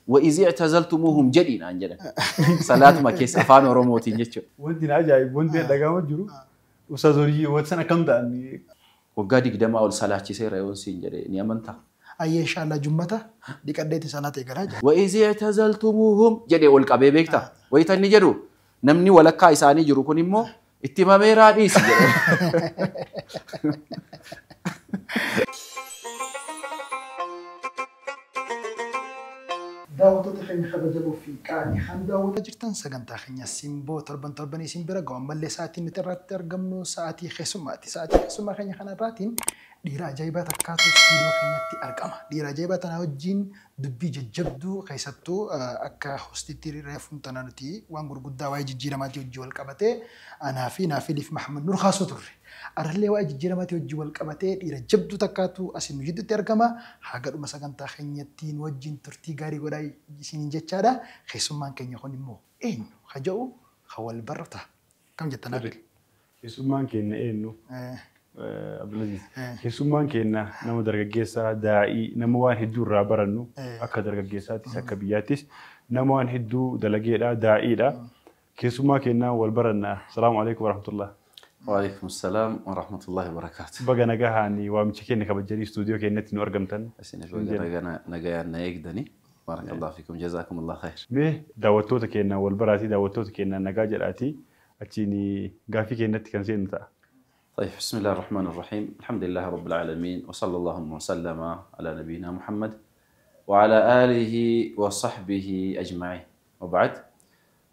وإذ اعتزلتموهم jedhi naan jedhan. Salaatuma keessa afaan Oromootiin jechuudha. Wanti na ajaa'ibu wanti dhaga'amaa jiru Ustaaz Horii wanti sana akkam ta'an Waggaa 20 ol salaachiseera yoon siin jedhe ni amantaa? Ayyee inshaallah jummata dhiqadheeti salaata eegalaa jira. وإذ اعتزلتموهم jedhe ol qabee beektaa? Wayita inni jedhu namni walakkaa isaanii jiru kun immoo itti himameeraa dhiisi jedhe. Daawwattoota keenya kabajamoo fi qaalii kan daawwataa jirtan sagantaa keenya Simboo torban torbanii isin bira ga'u ammallee sa'aatiin nuti irratti argamnu sa'aatii keessummaati. Sa'aatii keessummaa keenya kana irraatiin dhiira ajaa'ibaa takkaatu istuudiyoo keenyatti argama. Dhiira ajaa'ibaa tana wajjin dubbii jajjabduu keessattuu akka hostiitti reefuun tana nuti waan gurguddaa waa'ee jijjiiramaatii wajjin wal qabatee anaa fi Naafiliif Mahamad Nur kaasuu turre. Arallee waa'ee jijjiiramaatii wajjin wal qabatee dhiira jabduu takkaatu asin nu jidduutti argama. Haga dhuma sagantaa keenyattiin wajjin turtii gaarii godhaa isiniin jechaadha. Keessummaan keenya kun immoo eenyu? Ka jedhu ka wal barru ta'a. Kam jetta Naafil? Keessummaan keenya eenyu? Abdulaziz. Keessummaan keenya nama dargaggeessaa daa'ii nama waan hedduu irraa barannu akka dargaggeessaattis akka biyyaattis nama waan hedduu dalageedha daa'iidha. Keessummaa keenya wal baranna. Salaamu alaikum warahmatullah. وعليكم السلام ورحمة الله وبركاته. Baga nagahaan waamicha keenya kabajanii istuudiyoo keenyatti nu argamtan. Isin baga nagayaan na eegdani. بارك الله فيكم جزاكم الله خير. Mee daawwattoota keenya wal baraatii daawwattoota keenya nagaa jedhaatii achiin gaaffii keenyatti kan seenu ta'a. طيب بسم الله الرحمن الرحيم الحمد لله رب العالمين وصلى اللهم وسلم على نبينا محمد وعلى آله وصحبه أجمعين وبعد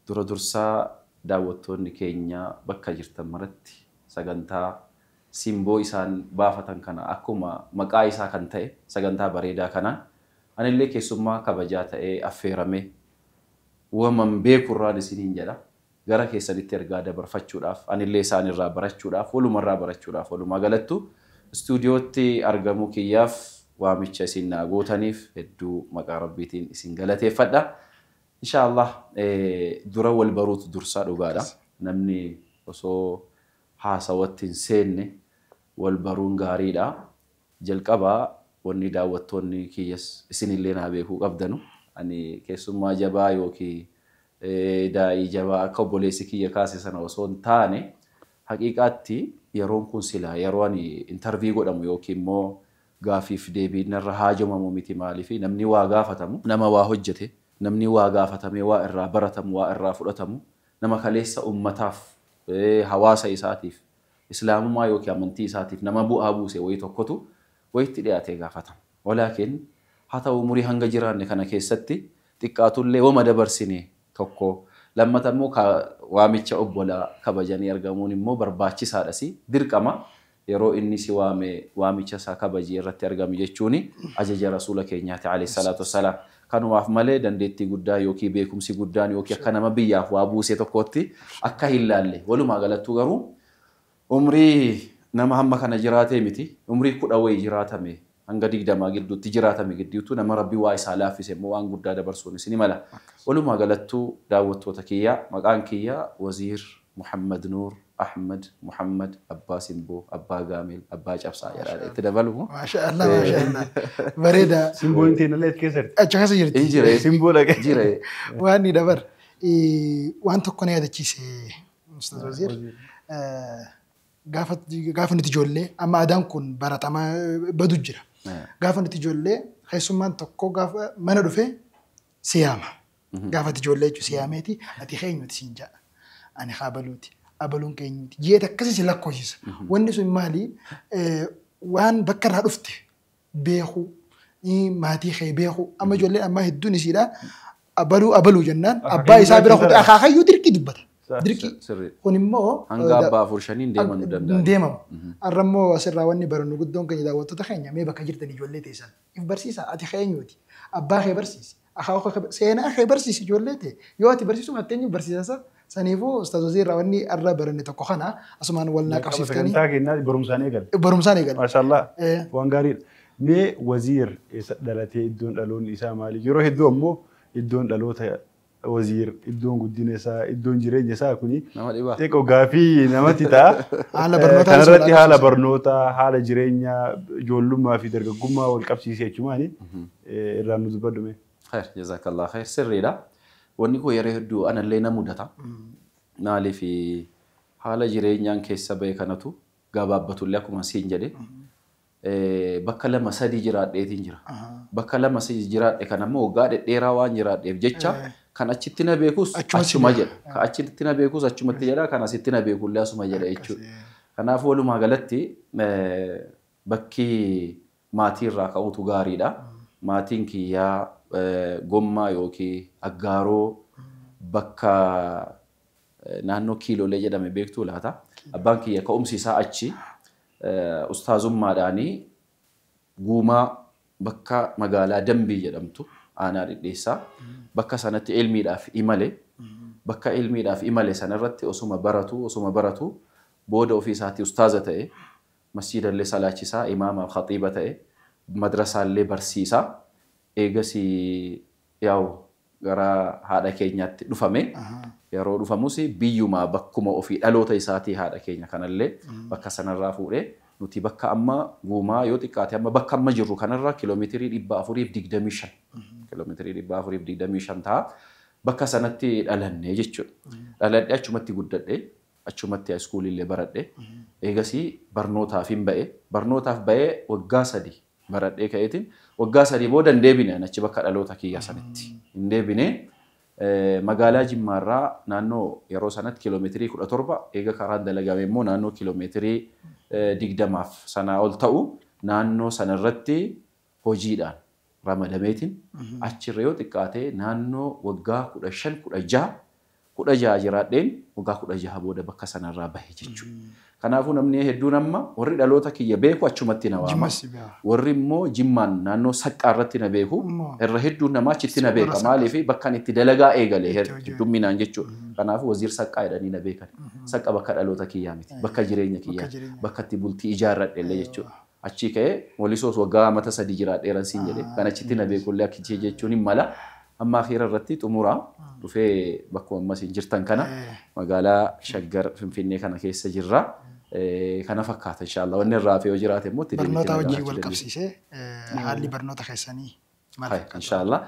dura dursaa daawwattoonni keenya bakka jirtan maratti sagantaa Simboo isaan baafatan kana akkuma maqaa isaa kan ta'e sagantaa bareedaa kanaan anillee keessummaa kabajaa ta'ee affeerame waman beekurraan isiniin jedha. Gara keessanitti ergaa dabarfachuudhaaf anillee isaanirraa barachuudhaaf walumarraa barachuudhaaf walumaa galattu istuudiyootti argamuu kiyyaaf waamicha isin naa gootaniif hedduu maqaa rabbiitiin isin galateeffadha. Inshaallah dura wal baruutu dursaa dhugaadha. Namni osoo haasawatti hin seenne wal baruun gaariidha. Jalqabaa wanni daawwattoonni kiyyas isinillee naa beekuu qabdanu. Ani keessummaa jabaa yookiin daa'ii jabaa akka obboleessi kiyya kaase sana osoo hin taane haqiiqaatti yeroon kun silaa yeroo ani intarvii godhamu yookiin immoo gaafiif deebiin narra haajomamu miti maaliif namni waa gaafatamu nama waa hojjete namni waa gaafatamee waa irraa baratamu waa irraa fudhatamu nama kaleessa ummataaf hawaasa isaatiif islaamummaa yookiin amantii isaatiif nama bu'aa buuse wayii tokkotu wayitti dhiyaatee gaafatama. Walaakin haa ta'u umurii hanga jiraanne kana keessatti xiqqaatullee wama dabarsine tokko lammata immoo waamicha obbolaa kabajanii argamuun immoo barbaachisaadhas dirqama yeroo inni si waame waamicha isaa kabajii irratti argamu jechuun ajaja rasuula keenyaati alayhi salaatu wassalaam. Kanumaaf malee dandeettii guddaa yookiin beekumsi guddaan yookiin akka nama biyyaaf waa buuse tokkotti akka hin laalle walumaa galattuu garuu umrii nama hamma kana jiraatee miti umrii 10 wayii jiraatame hanga 20 gidduutti jiraatame gidduutti nama rabbi waa isaa laaffise immoo waan guddaa dabarsuun isin mala. Walumaa galattuu daawwattoota kiyyaa maqaan kiyyaa Waziir Muhammad Nuur Ahmad Muhammad Abbaa Simboo Abbaa Gaameel Abbaa Cabsaa jedha itti dabalu. Maashaallah maashaallah. Bareeda. Simboon teenallee achi keessa jirti. Achi keessa jirti. Injire. Simboo dhaqee. Jire. Waan ni dabar waan tokko na yaadachiise Ustaz Waziir. Gaafa nuti ijoollee amma aadaan kun baratamaa badu jira. Gaafa nuti ijoollee keessummaan tokko gaafa mana dhufe siyaama. Gaafa ijoollee jechuun siyaameeti ati eenyuti siin jedha. Ani abaluuti. Abaluun keenyuti. Ji'eet akkasii si lakkoofsisa. Wanni sun maali? Waan bakka irraa dhufte beekuu maatii kee beekuu amma ijoolleen ammaa hedduun isiidha. Abaluu abaluu jennaan abbaa isaa bira kutee akaakayyuu dirqii dubbata. Dirqii. Kun immoo hanga abbaa 4 5 deemanu danda'a. Deemamu. Har'a immoo asirraa wanni barannu guddoon keenya daawwattoota keenya mee bakka jirtan ijoollee teessan. If barsiisa ati eenyuti? Abbaa kee barsiisi. Akaakuu seenaa kee barsiisi ijoollee tee. Yoo ati barsiisuu baatte eenyu barsiisa? Saniifuu Ustaaz Waziir irraa wanni har'a baranne tokko kana asumaan wal naa qabsiiftanii. Sagantaa keenyaa barumsaan eegale. Barumsaan eegale. Maashaallah. Waan gaariidha. Mee Waziir eessa dhalatee iddoon dhaloonni isaa maali? Yeroo hedduu ammoo iddoon dhaloota Waziir iddoon guddina isaa iddoon jireenya isaa kuni xiqqoo gaaffii namatti ta'a. Haala barnootaa Kanarratti haala barnootaa haala jireenyaa ijoollummaa fi dargaggummaa wal qabsiisee jechumaani irraan nu dubbadhu mee. Khayr, jazakallah khayr, sirriidha. Wanni kun yeroo hedduu anallee na mudata. Maaliif haala jireenyaan keessa ba'e kanatu gabaabbatullee akkuma siin jedhe bakka lama sadii jiraadheetiin jira. Bakka lama sadii jiraadhe kan ammoo waggaa dhedheeraa waan jiraadheef jecha kan achitti na beekus achuma jedha. Kan achitti na beekus achumatti jedha, kan asitti na beekullee asuma jedha jechuudha. Kanaafuu walumaa galatti bakki maatii irraa ka'utu gaariidha. Maatiin kiyyaa gommaa yookiin aggaaroo bakka naannoo kiilolee jedhame beektuu laata. Abbaan kiyya ka'umsi isaa achi ustaazummaadhaanii guumaa bakka magaalaa Dambii jedhamtu aanaa Dhidheessaa bakka sanatti ilmiidhaaf imale. Bakka ilmiidhaaf imale sanarratti osuma baratu booda ofii isaatii ustaaza ta'e, masjiidallee salaachisaa, imaamaaf khaxiiba ta'e, madrasaallee barsiisaa, eegas yaa'u gara haadha keenyaatti dhufame. Yeroo dhufamus biyyumaa bakkuma ofii dhaloota isaatii haadha keenya kanallee bakka sanarraa fuudhee nuti bakka amma guumaa yoo xiqqaate amma bakka amma jirru kanarraa kiiloomeetirii 425 kiiloomeetirii 425 ta'a. Bakka sanatti dhalannee jechuudha. Dhaladhee achumatti guddadhee achumatti iskuulillee baradhee eegasii barnootaaf hin ba'e. Barnootaaf ba'ee waggaa 3 baradhee ka'eetiin waggaa 3 booda hin deebine achi bakka dhaloota kiyyaa sanitti hin deebine. Magaalaa Jimmaarraa naannoo yeroo sanatti kiiloomeetirii 17 eega karaan dalagame immoo naannoo kiiloomeetirii 20 sanaa ol ta'u naannoo sanarratti hojiidhaan ramadameetiin achirra yoo xiqqaate naannoo waggaa 15 16 16 jiraadheen waggaa 16 booda bakka sanarraa bahe jechuudha. Kanaafuu namni hedduun amma warri dhaloota kiyya beeku achumatti na waama. Warri immoo Jimmaan naannoo Saqqaa irratti na beeku irra hedduun namaa achitti na beeka. Maaliif bakka itti dalagaa eegale heddumminaan jechuudha. Kanaafuu Waziir Saqqaa jedhanii na beekan. Saqqa bakka dhaloota kiyyaa miti. Bakka jireenya kiyyaa. Bakka itti bultii ijaarradhe illee jechuudha. Achii ka'ee walisoos waggaa mata 3 jiraadheeran siin jedhe. Kan achitti na beekullee akkichee jechuun hin mala. Amma akhira irratti xumuraa dhufee bakkuma ammas hin jirtan kana magaalaa Shaggar Finfinnee kana keessa jirra. Kana fakkaata inshallah. Wanni irraa fi yoo jiraate immoo itti deebi'ee barnoota wajjin wal qabsiisee haalli barnoota keessanii maal fakkaata? Inshallah.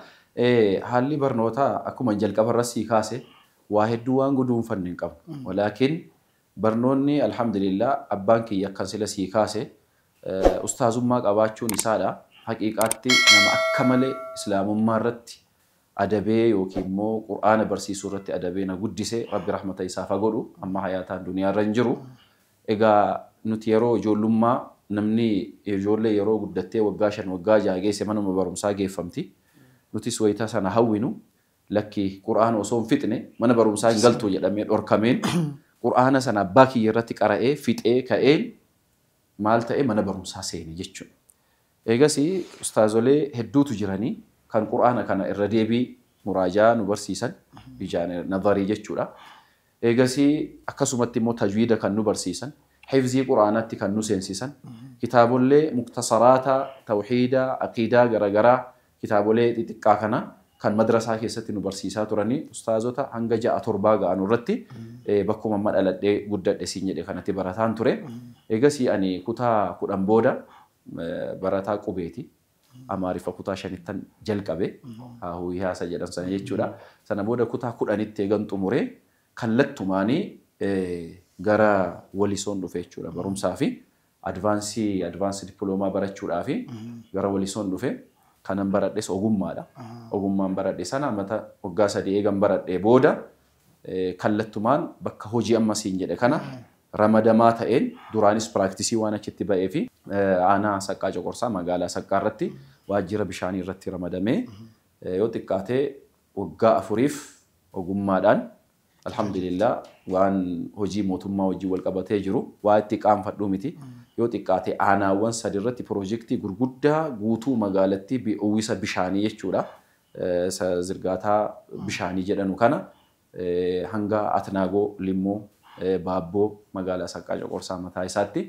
Haalli barnootaa akkuma jalqaba irra sii kaase waa hedduu waan guduunfanne hin qabnu. Walaakin barnoonni alhamdulillah abbaan kiyya akkan sila sii kaase ustaazummaa qabaachuun isaadha. Haqiiqaatti nama akka malee islaamummaa irratti adabee yookiin immoo qur'aana barsiisuu irratti adabee na guddise rabbi rahmata isaaf haa godhu amma hayaataan duniyaa irra hin jiru. Egaa nuti yeroo ijoollummaa namni ijoollee yeroo guddattee waggaa 5 waggaa 6 geesse manuma barumsaa geeffamti. Nutis wayita sana hawwinu lakki qur'aana osoo hin fixne mana barumsaa hin galtu jedhamee dhorkameen qur'aana sana abbaa kiyya irratti qara'ee fixee ka'een maal ta'e mana barumsaa seene jechuudha. Eegas ustaazolee hedduutu jiranii kan qur'aana kana irra deebii muraajaa nu barsiisan ijaan nazarii jechuudha. Eegas akkasumatti immoo tajwiida kan nu barsiisan, hifzii qur'aanaatti kan nu seensisan, kitaabolee muktasaraata, tawxiida, aqiidaa garaagaraa kitaabolee xixiqqaa kana kan madrasaa keessatti nu barsiisaa turanii ustaazota hanga 6 7 ga'an irratti bakkuma amma dhaladhee guddadhe siin jedhe kanatti barataan ture. Eegas ani kutaa 10 booda barataa qubeeti. Amaariffa kutaa 5 jalqabe haasa jedhan sana jechuudha. Sana booda kutaa 10tti eegan xumuree kallattumaanii gara walisoon dhufe jechuudha. Barumsaa fi advaansii dippiloomaa barachuudhaa fi gara walisoon dhufe. Kanan baradhes ogummaadha. Ogummaan baradhe sana mata waggaa 3 eegan baradhee booda kallattumaan bakka hojii amma siin jedhe kana ramadamaa ta'een duraanis piraaktisii waan achitti ba'ee fi aanaa Saqqaa Coqorsaa magaalaa Saqqaa irratti waajjira bishaanii irratti ramadamee yoo xiqqaatee waggaa 4 ogummaadhaan alhamdulillah waan hojii mootummaa hojii wal qabatee jiru waa itti qaanfadhuu miti. Yoo xiqqaate aanaawwan 3 irratti piroojeektii gurguddaa guutuu magaalattii uwwisa bishaanii jechuudha. Zirgaataa bishaanii jedhanu kana hanga Atnaagoo, Limmoo, Baabboo magaalaa Saqqaa Coqorsaa mataa isaatti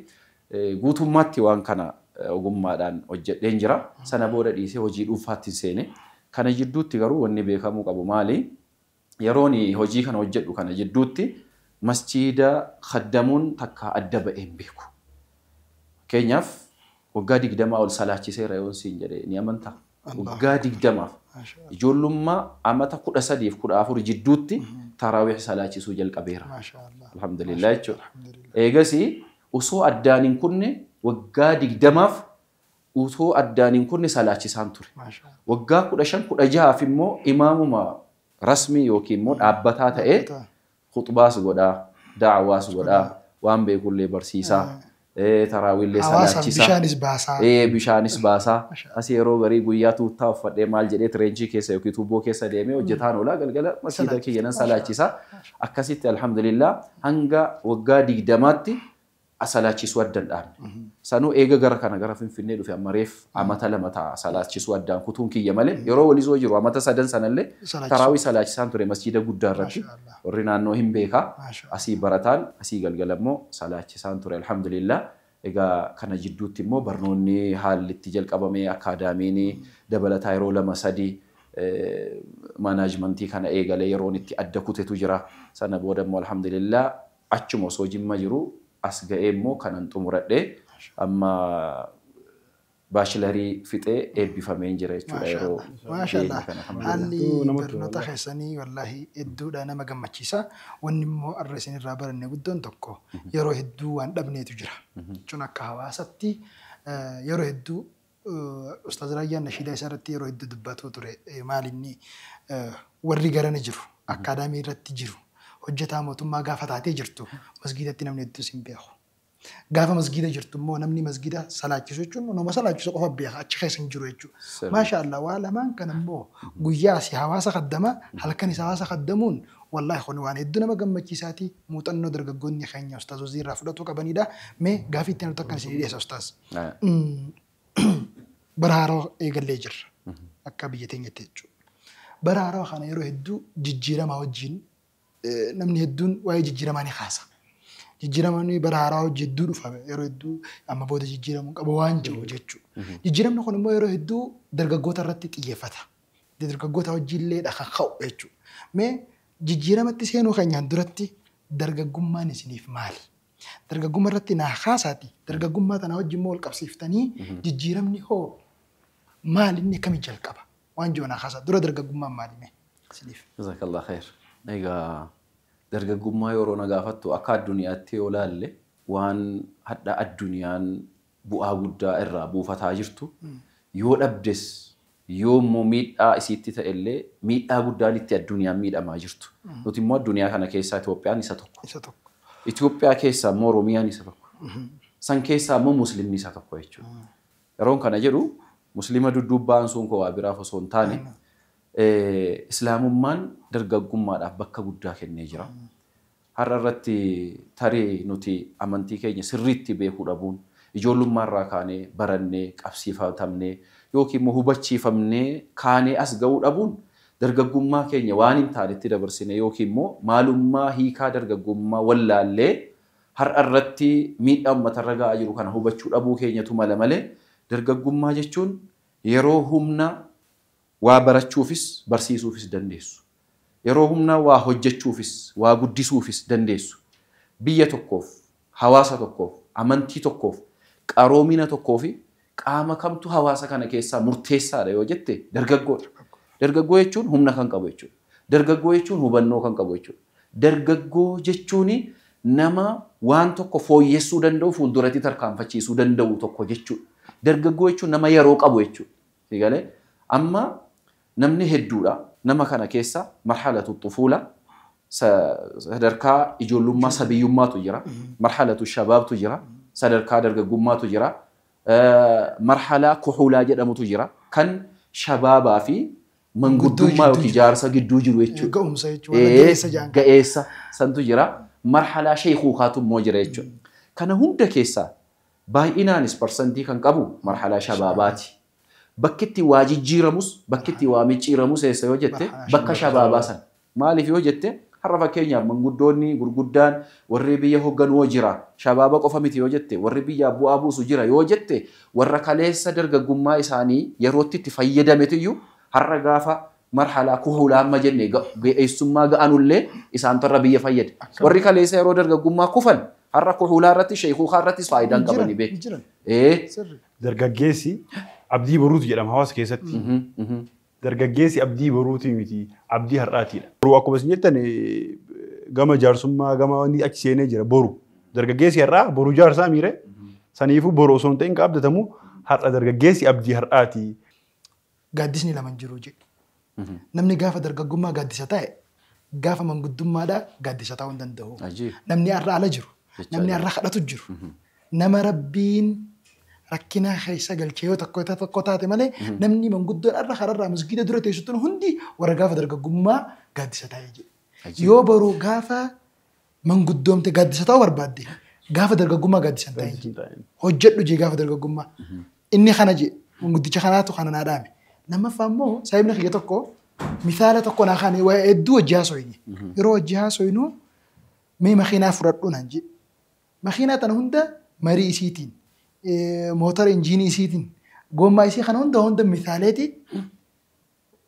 guutummaatti waan kana ogummaadhaan hojjedheen jira. Sana booda dhiisee hojii dhuunfaatti seene. Kana jidduutti garuu wanni beekamuu qabu maali? Yeroon hojii kana hojjedhu kana jidduutti masjiida khaddamuun takka adda ba'ee hin beeku. Fakkeenyaaf waggaa 20 ol salaachiseera yoon siin jedhe ni amantaa? Waggaa 20 Ijoollummaa amata 13 fi 14 jidduutti taraawih salaachisuu jalqabeera. Alhamdulillah jechuudha. Eegasii osoo addaan hin kunne waggaa 20f osoo addaan hin kunne salaachisaan ture. Waggaa 15 16 immoo imaamuma rasmii yookiin immoo dhaabbataa ta'ee khuxbaas godhaa, da'awaas godhaa, waan beekullee barsiisaa, taraawillee salaachisaa. Bishaanis baasaa. Bishaanis baasaa. Asii yeroo garii guyyaa tuuttaa uffadhee maal jedhee tireenchii keessa yookiin tuubboo keessa deemee hojjetaan oolaa galgala masjiida kiyya nan salaachisaa. Akkasitti alhamdulillah hanga waggaa 20tti salaachisuu addaan dhaabne. Sanuu eega gara kana gara Finfinnee dhufe amma reef amata 2 ta'a salaachisuu addaan kutuun kiyya malee yeroo walizoo jiru amata 3 sanallee taraawii salaachisaan ture masjiida guddaa irratti warri naannoo hin beekaa asii barataan asii galgala immoo salaachisaan ture alhamdulillah. Egaa kana jidduutti immoo barnoonni haalli itti jalqabamee akaadaamiin dabalataa yeroo 2 3 maanaajmentii kana eegalee yeroon itti adda kutetu jira. Sana booda immoo alhamdulillah achuma osoo Jimma jiru as ga'ee immoo kanan xumuradhee amma baashilarii fixee eebbifameen jira jechuudha yeroo Maashaallah. Haalli barnoota keessanii wallaahi hedduudha nama gammachiisa. Wanni immoo har'a isin irraa baranne guddoon tokko yeroo hedduu waan dhabneetu jira. Jechuun akka hawaasatti yeroo hedduu Ustaaz Raayyaan nashiidaa isaa irratti yeroo hedduu dubbatuu ture. Maal inni warri garana jiru akkaadaamii irratti jiru hojjetaa mootummaa gaafa taatee jirtu masgiidatti namni hedduus hin beeku. Gaafa masgiida jirtu immoo namni masgiida salaachisu jechuun nama salaachisu qofa beeka achi keessa hin jiru jechuudha. Maashaallah waa lamaan kan immoo guyyaa si hawaasa kaddama halkanis hawaasa kaddamuun wallaahi kun waan hedduu nama gammachiisaati muuxannoo dargaggoonni keenya Ustaaz Wazii irraa fudhatuu qabanidha. Mee gaafii itti aanutti akkan isin dhiyeessa Ustaaz. Bara haaraa eegallee jirra akka biyya teenyatti jechuudha. Bara haaraa kana yeroo hedduu jijjiiramaa wajjin namni hedduun waa'ee jijjiiramaa ni kaasa. Jijjiiramni bara haaraa hojii hedduu dhufa yeroo hedduu amma booda jijjiiramuu qaba waan jiru jechuudha. Jijjiiramni kun immoo yeroo hedduu dargaggoota irratti xiyyeeffata. Dargaggoota hojiillee kan ka'u jechuudha. Mee jijjiiramatti seenuu keenyaan duratti dargaggummaan isiniif maali? Dargaggummaa irratti naa kaasaati. Dargaggummaa tana wajjin immoo wal qabsiiftanii jijjiiramni hoo maali inni akkamiin jalqaba? Waan jiru naa kaasaa. Dura dargaggummaan maali mee isiniif? Jazakallah khair. Egaa dargaggummaa yeroo na gaafattu akka addunyaatti yoo laalle waan hadha addunyaan bu'aa guddaa irraa buufataa jirtu yoo dhabdes yoo immoo miidhaa isiitti ta'ellee miidhaa guddaan itti addunyaan miidhamaa jirtu. Nuti immoo addunyaa kana keessaa Itoophiyaan isa tokko. Itoophiyaa keessaa immoo Oromiyaan isa tokko. San keessaa immoo Muslimni isa tokko jechuudha. Yeroon kana jedhu Muslima dudduubbaan sun koo waa biraaf osoo hin taane Islaamummaan dargaggummaadhaaf bakka guddaa kennee jira. Har'a irratti tarii nuti amantii keenya sirriitti beekuu dhabuun ijoollummaa irraa kaanee barannee qabsiifatamnee yookiin immoo hubachiifamnee kaanee as ga'uu dhabuun dargaggummaa keenya waan hin taanetti dabarsine yookiin immoo maalummaa hiikaa dargaggummaa wallaallee har'a irratti miidhaa uummatarra ga'aa jiru kana hubachuu dhabuu keenyatu mala malee dargaggummaa jechuun yeroo humna waa barachuufis barsiisuufis dandeessu. Yeroo humna waa hojjechuufis waa guddisuufis dandeessu. Biyya tokkoof, hawaasa tokkoof, amantii tokkoof, qaroomina tokkoofi qaama kamtu hawaasa kana keessaa murteessaadha yoo jette dargaggoodha. Dargaggoo jechuun humna kan qabu jechuudha. Dargaggoo jechuun hubannoo kan qabu jechuudha. Dargaggoo jechuun nama waan tokko fooyyessuu danda'u fuulduratti tarkaanfachiisuu danda'u tokko jechuudha. Dargaggoo jechuun nama yeroo qabu jechuudha. Amma namni hedduudha. Nama kana keessa marhalatu xufuula sadarkaa ijoollummaa sabiyyummaatu jira. Marhalatu shabaabtu jira. Sadarkaa dargaggummaatu jira. Marhalaa kuxuulaa jedhamutu jira. Kan shabaabaa fi manguddummaa yookiin jaarsa gidduu jiru jechuudha. Ga'umsa jechuudha. Ga'eessa santu jira. Marhalaa sheekuukaatu immoo jira jechuudha. Kana hunda keessaa baay'inaanis parsantii kan qabu marhalaa shabaabaati. Bakki itti waa jijjiiramus bakki itti waa micciiramus eessa yoo jette bakka shabaabaa sana. Maaliif yoo jette har'a fakkeenyaaf manguddoonni gurguddaan warri biyya hoogganuu jira shabaaba qofa miti yoo jette warri biyya bu'aa buusu jira yoo jette warra kaleessa dargaggummaa isaanii yerootti itti fayyadametu har'a gaafa marhalaa kuhulaa amma jenne ga'eessummaa ga'anullee isaantu irra biyya fayyada. Warri kaleessa yeroo dargaggummaa kufan har'a kuhulaa irratti sheekuukaa irrattis faayidaa hin qabani beeku. Dargaggeessi abdii boruutu jedhama hawaasa keessatti. Dargaggeessi abdii boruutii miti abdii har'aatiidha. Boruu akkuma isin jettan gama jaarsummaa gama wanni achi seenee jira boru. Dargaggeessi har'aa boru jaarsaa miire saniifuu boru osoo hin ta'in ka abdatamu har'a dargaggeessi abdii har'aati. Gaaddisni lama hin jiru jedhu. Namni gaafa dargaggummaa gaaddisa ta'e gaafa manguddummaadhaa gaaddisa ta'uu hin danda'u. Namni har'a ala jiru. Namni har'a kadhatu jiru. Nama Rabbiin rakkina keessa galchee yoo tokko tokko taate malee namni manguddoon har'a kararraa masgiida dura teessu hundi warra gaafa dargaggummaa gaaddisa ta'e jedhu. Yoo boru gaafa manguddoomte gaaddisa ta'uu barbaadde gaafa dargaggummaa gaaddisa hin ta'in. Hojjedhu jee gaafa dargaggummaa. Inni kana jee manguddicha kanaatu kana naa dhaame. Lammaffaa immoo saayibni kiyya tokko misaala tokko naa kaane waa hedduu hojii haasoyne. Yeroo hojii haasoynu mee makiinaa fudhadhu naan jee. Makiinaa tana hunda marii isiitiin mootora injiinii isiitiin gommaa isii kana hunda hunda misaaleeti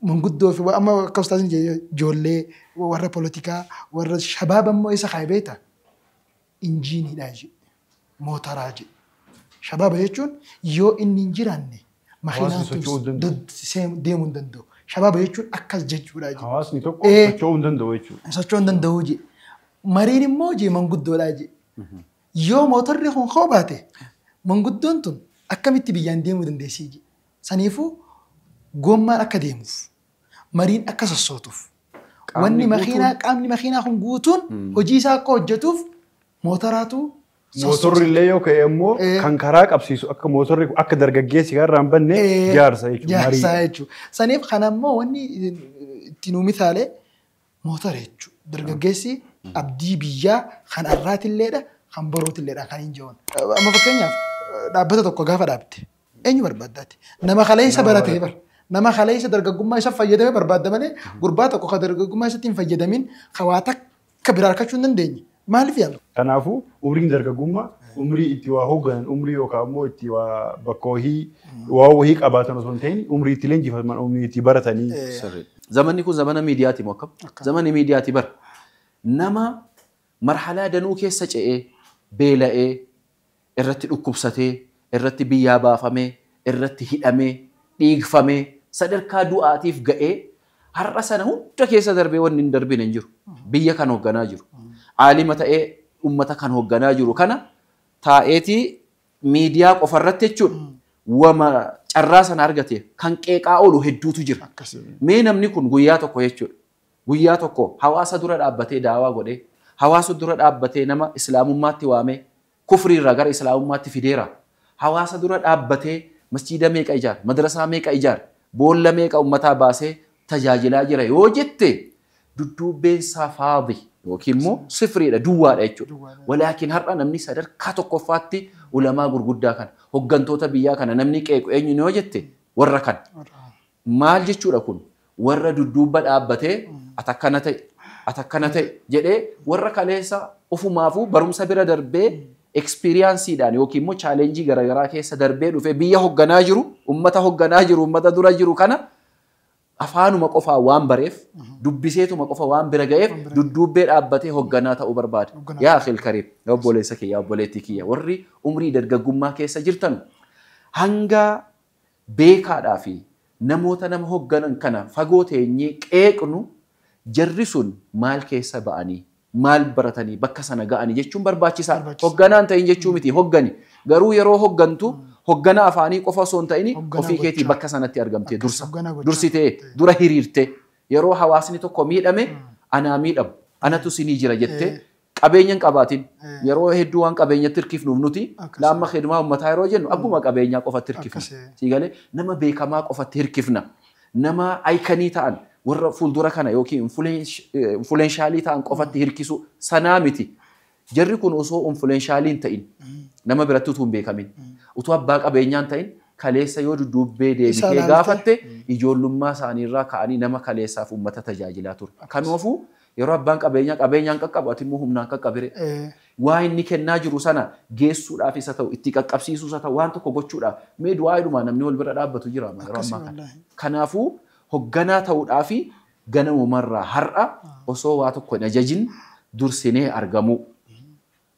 manguddoo fi amma akka ustaasin ijoollee warra polotikaa warra shabaaba immoo isa kaa'e beekta injiiniidha jee mootoraa jee. Shabaaba jechuun yoo inni hin jiraanne makiinaan deemuu hin danda'u. Shabaaba jechuun akkas jechuudha jee. Hawaasni tokko socho'uu hin danda'u jechuudha. Socho'uu hin danda'u jee. Mariin immoo jee manguddoodha jee. Yoo mootorri kun koo baate manguddoon tun akkamitti biyyaan deemuu dandeessii jee. Saniifuu gommaan akka deemuuf mariin akka sossootuuf wanni makiinaa qaamni makiinaa kun guutuun hojii isaa akka hojjetuuf mootoraatu Mootorri illee yoo ka'e immoo kan karaa qabsiisu akka mootorri akka dargaggeessi karraa hin banne jaarsa jechuudha. Jaarsa jechuudha. Saniif kana immoo wanni itti nuu misaalee mootora jechuudha. Dargaggeessi abdii biyyaa kan har'aatilleedha kan borootiilleedha kan hin jiruun. Amma fakkeenyaaf dhaabbata tokko gaafa dhaabde eenyu barbaaddaati? Nama kaleessa baratee bara. Nama kaleessa dargaggummaa isa fayyadamee barbaadda malee gurbaa tokko kan dargaggummaa isatti hin fayyadamin hawaa takka biraa argachuu hin dandeenye. Maaliif yaala? Kanaafuu umriin dargaggummaa umrii itti waa hoogganan umrii yookaan immoo itti waa bakka wahii waa wahii qabaatan osoo hin ta'in umrii itti leenjifaman umrii itti baratanii. Zamanni kun zamana miidiyaati moo akkam? Zamanni miidiyaati bara. Nama marhalaa danuu keessa ce'ee beela'ee irratti dhukkubsatee irratti biyyaa baafamee irratti hidhamee dhiigfamee sadarkaa du'aatiif ga'ee har'a sana hunda keessa darbee wanni hin darbine hin jiru. Biyya kan hoogganaa jiru. Aalima ta'ee uummata kan hoogganaa jiru kana taa'eetii miidiyaa qofarratti jechuudha. Wama carraa sana argate kan qeeqaa oolu hedduutu jira. Mee namni kun guyyaa tokko jechuudha. Guyyaa tokko hawaasa dura dhaabbatee daawaa godhee hawaasa dura dhaabbatee nama islaamummaatti waamee kufriirraa gara islaamummaatti fideera. Hawaasa dura dhaabbatee masjiida meeqa ijaara, madrasaa meeqa ijaara, boolla meeqa uummataa baasee tajaajilaa jira yoo jette dudduubbeen isaa faadi yookiin immoo sifriidha duwwaadha jechuudha. Walaakin har'a namni sadarkaa tokkoffaatti ulamaa gurguddaa kana hoggantoota biyyaa kana namni qeequ eenyu yoo jette warra kana. Maal jechuudha kun warra dudduubba dhaabbatee ati akkana ta'e ati akkana ta'e jedhee warra kaleessa ofumaafuu barumsa bira darbee ekspiriyaansiidhaan yookiin immoo chaalenjii garaagaraa keessa darbee dhufee biyya hogganaa jiru uummata hogganaa jiru uummata dura jiru kana afaanuma qofaa waan bareef dubbiseetuma qofa waan bira ga'eef dudduubbee dhaabbatee hogganaa ta'uu barbaada. Yaa akhil kariim yaa obboleessa kiyya obboleettii kiyya warri umrii dargaggummaa keessa jirtan hanga beekaadhaa fi namoota nama hogganan kana fagoo teenyee qeeqnu jarri sun maal keessa ba'anii maal baratanii bakka sana ga'anii jechuun barbaachisaadha. Hogganaan ta'in jechuu miti hoggani garuu yeroo hoggantu hoggana afaanii qofa osoo hin ta'in ofii keetii bakka sanatti argamtee dursa dursitee dura hiriirtee yeroo hawaasni tokko miidhame anaa miidhamu anatu sinii jira jettee qabeenya hin qabaatin yeroo hedduu waan qabeenyatti hirkifnuuf nuti laamma khidmaa uummataa yeroo jennu abbuma qabeenyaa qofatti hirkifna. Siigalee nama beekamaa qofatti hirkifna nama ayikanii ta'an warra fuuldura kana yookiin influenshaalii ta'an qofatti hirkisu sanaa miti. Jarri kun osoo influenshaalii hin ta'in nama biratti utuu hin beekamin utuu abbaa qabeenyaa hin ta'in kaleessa yoo dudduubbee deebitee gaafatte ijoollummaa isaaniirraa ka'anii nama kaleessaaf uummata tajaajilaa ture. Kanaafuu yeroo abbaan qabeenyaa qabeenyaan qaqqabu ati immoo humnaan qaqqabire. Waa inni kennaa jiru sana geessuudhaaf isa ta'u itti qaqqabsiisuu isa ta'u waan tokko gochuudhaaf mee du'aa namni wal bira dhaabbatu jira yeroo ammaa kana. Kanaafuu hogganaa ta'uudhaaf ganamumarraa har'a osoo waa tokko hin ajajin dursinee argamu.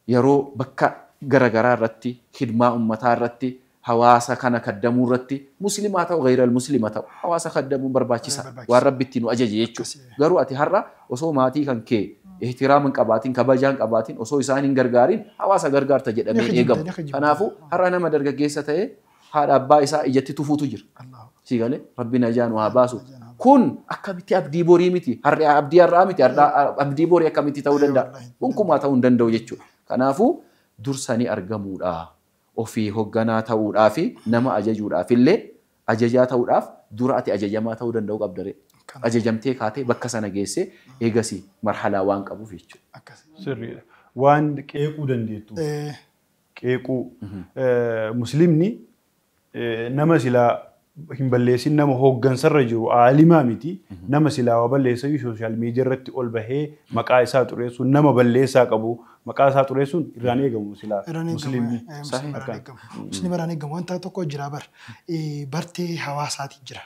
Yeroo bakka garaagaraa irratti khidmaa uummataa irratti Hawaasa kana kaddamuu irratti muslimaa ta'u gayral muslima ta'u hawaasa kaddamuun barbaachisa. Waan Rabbi itti nu ajaje jechuudha. Garuu ati har'a osoo maatii kan kee ihtiraama hin qabaatin, kabajaa hin qabaatin, osoo isaan hin gargaarin hawaasa gargaarta jedhamee eegamu. Kanaafuu har'a nama dargaggeessa ta'ee haadha abbaa isaa ijatti tufuutu jira. Si galee Rabbi najaa nu haa baasu. Kun akkamitti abdii borii miti, har'a abdii har'aa miti, abdii borii akkamitti ta'uu danda'a? Gonkumaa ta'uu hin danda'u jechuudha. Kanaafuu dursanii argamuudha. Ofii hogganaa ta'uudhaa fi nama ajajuudhaaf illee ajajaa ta'uudhaaf dura ati ajajamaa ta'uu danda'uu qabda ree. Ajajamtee kaatee bakka sana geessee eegasii marhalaa waan qabuuf jechuudha. Sirriidha. Waan qeequu dandeettu. Qeequu. Muslimni nama silaa hin balleessin nama hooggansarra jiru aalimaa miti nama silaa waa balleessa sooshaal miidiyaa irratti ol bahee maqaa isaa xureessuun nama balleessaa qabu maqaa isaa xureessuun irraan eegamu silaa muslimni. Muslimni irraan eegamu wanta tokko jira bar bartee hawaasaati jira.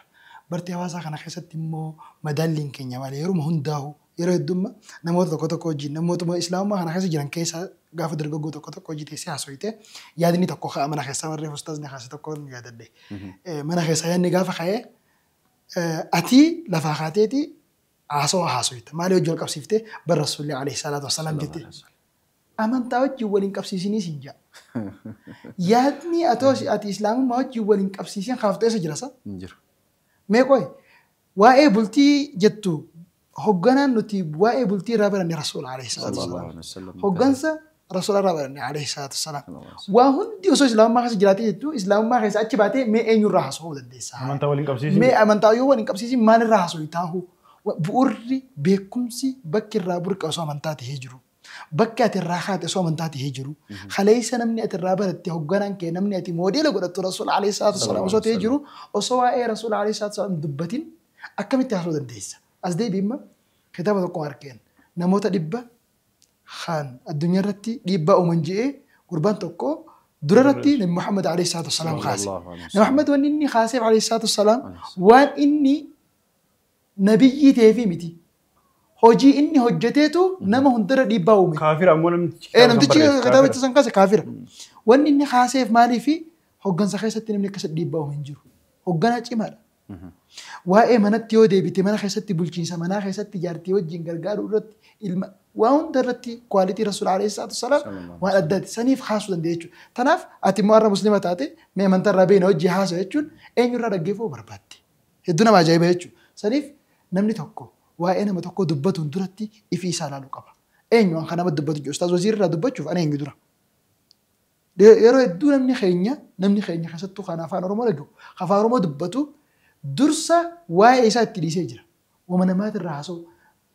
Bartee hawaasaa kana keessatti immoo madaalliin keenya malee yeroo hundaa'u yeroo heddummaa namoota tokko tokko wajjin namootuma islaamummaa kana keessa jiran keessa gaafa dargaggoo tokko tokko hojii teessee haasofte yaadni tokko ka'a mana keessaa warreen ustaazni kaase tokko yaadadhe. Mana keessaa yaadni gaafa ka'ee ati lafaa kaateeti haasawaa haasofte maali hojii wal qabsiiftee bar rasuulli alayhi salaatu wassalaam jette. Amantaa wajjin waliin qabsiisiniis hin jaa. Yaadni ati islaamummaa wajjin waliin qabsiisin kaaftee isa jira sa? Mee qoy waa'ee bultii jettu hogganaan nuti waa'ee bultii irraa baranne rasuula alayhi salaatu wassalaam. Hoggansa rasuula irraa baranne alayhi salaatu wassalaam. Waa hundi osoo islaamummaa keessa jiraatee jettu islaamummaa keessa achi baatee mee eenyurraa haasa'uu dandeessa? Amantaa waliin qabsiisin. Mee amantaa yoo waliin qabsiisin maalirraa haasa'u taahu? Bu'uurri beekumsi bakki irraa burqe osoo amantaa ta'ee jiru. Bakki ati irraa kaate osoo amantaa ta'ee jiru. Kaleessa namni ati irraa baratte hogganaan kee namni ati moodeela godhattu rasuula alayhi salaatu wassalaam osoo ta'ee jiru osoo waa'ee rasuula alayhi salaatu wassalaam dubbatin akkamitti haasa'uu dandeessa? As deebi'imma kitaaba tokko arkeen namoota 100 kan addunyaa irratti dhiibbaa uuman je'ee gurbaan tokko dura irratti Nabi Muhammad alayhi salaatu wassalaam kaase. Nabi Muhammad wanni inni kaaseef alayhi salaatu wassalaam waan inni nabiyyii ta'eefi miti. Hojii inni hojjeteetu nama hundarra dhiibbaa uume. Kaafira ammoo namtichi namtichi kitaabicha san kaase kaafira. Wanni inni kaaseef maaliifi hoggansa keessatti namni akkasa dhiibbaa uume hin jiru. Hogganaa cimaadha. Waa'ee manatti yoo deebite mana keessatti bulchiinsa manaa keessatti jaartii wajjin gargaaruu irratti ilma waa hunda irratti kwaalitii rasuula alayhi salaatu wassalaam waan addaati saniif haasuu dandeenya jechuudha. Tanaaf ati immoo har'a muslima taate mee amantaa irraa beena hojii haasa'u jechuun eenyurraa dhaggeeffuu barbaadde. Hedduu nama ajaa'iba jechuudha. Saniif namni tokko waa'ee nama tokko dubbatuun duratti ifii isaa ilaaluu qaba. Eenyu waan kana dubbatu jiru ustaaz Waziir irraa dubbachuuf ani eenyu dura. Yeroo hedduu namni keenya keessattuu kan afaan Oromoo dhaga'u afaan Oromoo dubbatu dursa waa'ee isaa itti dhiisee jira. Wama namaatirraa haasa'u.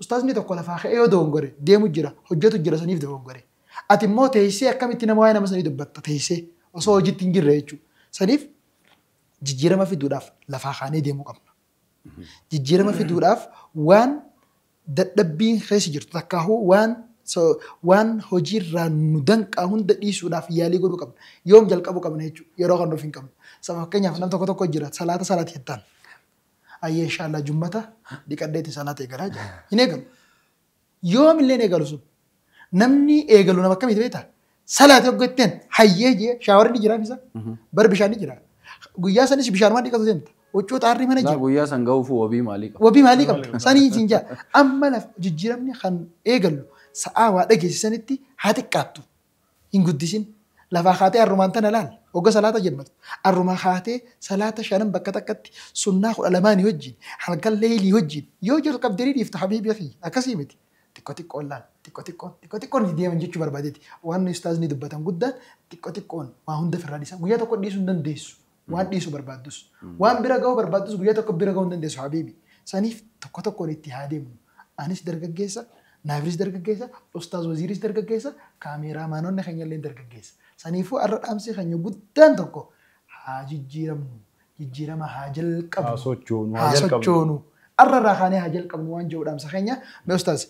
Ustaazni tokko lafaa ka'ee yoo dogongore deemu jira hojjetu jira saniif dogongore. Ati immoo teessee akkamitti nama waa'ee nama sanii dubbatta teessee osoo hojiitti hin jirre jechuudha. Saniif jijjiirama fiduudhaaf lafaa kaanee deemuu qabna. Jijjiirama fiduudhaaf waan dadhabbiin keessa jirtu takkaahuu waan hojiirraa nu danqaa hunda dhiisuudhaaf yaalii godhuu qabna. Yoom jalqabuu qabna jechuudha. Yeroo kan nuuf hin qabnu. Fakkeenyaaf nam tokko tokko jira salaata salaati jettaan. Ayyee inshaallah jummata dhiqadheetti salaata eegalaa jira. Hin eegalu. Yoom illee hin eegalu sun. Namni eegalu nama akkamitti beektaa? Salaata hoggatteen hayyee jee shaawarri ni jira isa. Bar bishaan ni jira. Guyyaa sanis bishaan waan dhiqatu deemta. Huccuu xaarri mana jira. Guyyaa san gahuuf wabii maalii qaba? Wabii maalii qabda? Sanii siin jaa. Amma lafa jijjiiramni kan eegallu sa'aa waa dhageessisanitti haa xiqqaattu. Hin guddisin. Lafaa kaatee harrumaan tana laal. Hogga salaata jemmatu. Arrumaa kaatee salaata 5 bakka takkatti sunnaa 12 wajjin halkan leelii wajjin yoo jalqabdee dhiifta habiibi akhi akkasii miti. Xiqqoo xiqqoon laal. Xiqqoo xiqqoon xiqqoo xiqqoon deeman jechuu barbaadeeti. Waan ustaazni dubbatan guddaan xiqqoo xiqqoon waa hunda ofirraa dhiisan. Guyyaa tokko dhiisuu hin dandeessu. Waan dhiisuu barbaaddus. Waan bira ga'uu barbaaddus guyyaa tokko bira ga'uu hin dandeessu habiibi. Saniif tokko tokkoon itti haa deemnu. Anis dargaggeessa, Naafiris dargaggeessa, Ustaaz Waziiris dargaggeessa, kaameeraamaanonni keenya illee dargaggeessa. Saniifuu har'a dhaamsi keenya guddaan tokko haa jijjiiramnu, jijjiirama haa jalqabnu. Haa sochoonu. Har'a irraa kaanee haa jalqabnu waan jedhu dhaamsa keenya. Mee Ustaaz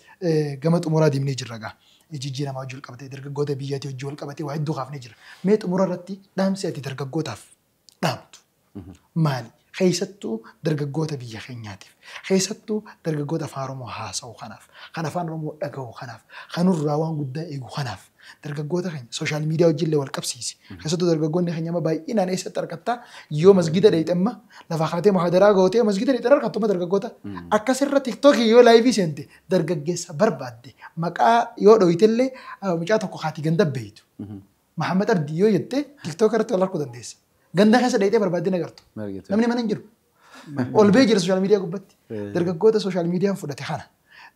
gama xumuraa deemnee jirra gaa. Jijjiirama hojii wal qabatee dargaggoota biyyaatii hojii wal qabatee waa hedduu kaafnee jira. Mee xumura irratti dhaamsi ati dargaggootaaf dhaamtu maali? Keessattuu dargaggoota biyya keenyaatiif, keessattuu dargaggoota afaan Oromoo haasa'u kanaaf, kan afaan Oromoo dhaga'u kanaaf, kanurraa waan guddaa eegu kanaaf, dargaggoota keenya sooshaal miidiyaa wajjin wal qabsiisi. Keessattuu dargaggoonni keenya amma baay'inaan eessatti argattaa yoo masgida dheeyxe amma lafaa kaatee muhaadaraa gootee masgida dheeyxe argattu amma dargaggoota. Akkasirra tiktookii yoo laayivii seente dargaggeessa barbaadde maqaa yoo dhoyitellee mucaa tokko haati ganda beeytu. Mahammed Abdii yoo jette tiktook irratti wal arguu dandeessa. Ganda keessa dheeyxee barbaaddee agartu. Namni mana hin jiru. Ol bee jira sooshaal miidiyaa gubbatti. Dargaggoota sooshaal miidiyaan fudhate kana.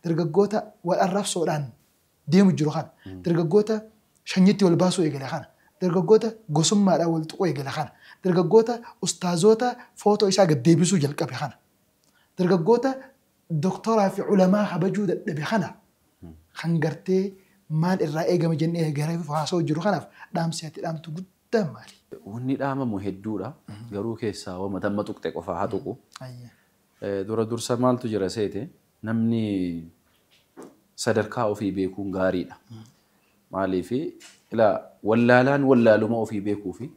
Dargaggoota wal arrabsoodhaan deemu jiru kana. Dargaggoota shanyitti wal baasuu eegale kana. Dargaggoota gosummaadhaan wal tuquu eegale kana. Dargaggoota ustaazoota footoo isaa gad deebisuu jalqabe kana. Dargaggoota doktoraa fi culamaa kabajuu dadhabe kana. Kan gartee maal irraa eegame jennee gara haasa'u jiru kanaaf dhaamsi ati dhaamtu guddaan maali? Wanni dhaamamu hedduudha. Garuu keessaa waan matamma tuqxe qofaa haa tuqu. Dura dursa maaltu jira seete namni sadarkaa ofii beekuun gaariidha. Maaliif ilaa wallaalaan wallaaluma ofii beekuu fi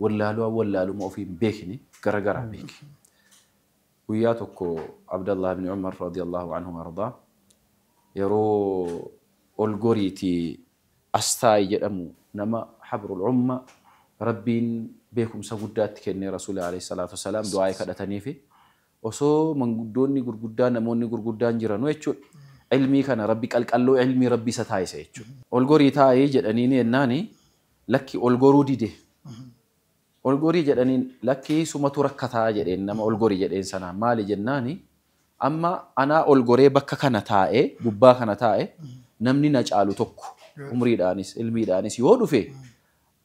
wallaalaan wallaaluma ofii hin beekne garagaraa beeki. Guyyaa tokko Abdallah ibn Umar radiyallahu anhu ardaa yeroo ol goriitii Astaayi jedhamu nama habrul umma Rabbiin beekumsa guddaatti kennee Rasuula alayhi salaatu wasalaam du'aa kadhatanii fi osoo manguddoonni gurguddaan namoonni gurguddaan jiranuu jechuudha. Ilmii kana Rabbi qalqalloo ilmii Rabbi isa taasise jechuudha. Ol gorii taa'ee jedhaniin yennaani lakki ol goruu dide. Ol gorii jedhaniin lakki sumatu rakkataa jedheen nama ol gorii jedheen sana maali jennaani amma anaa ol goree bakka kana taa'ee gubbaa kana taa'ee namni na caalu tokko umriidhaanis ilmiidhaanis yoo dhufe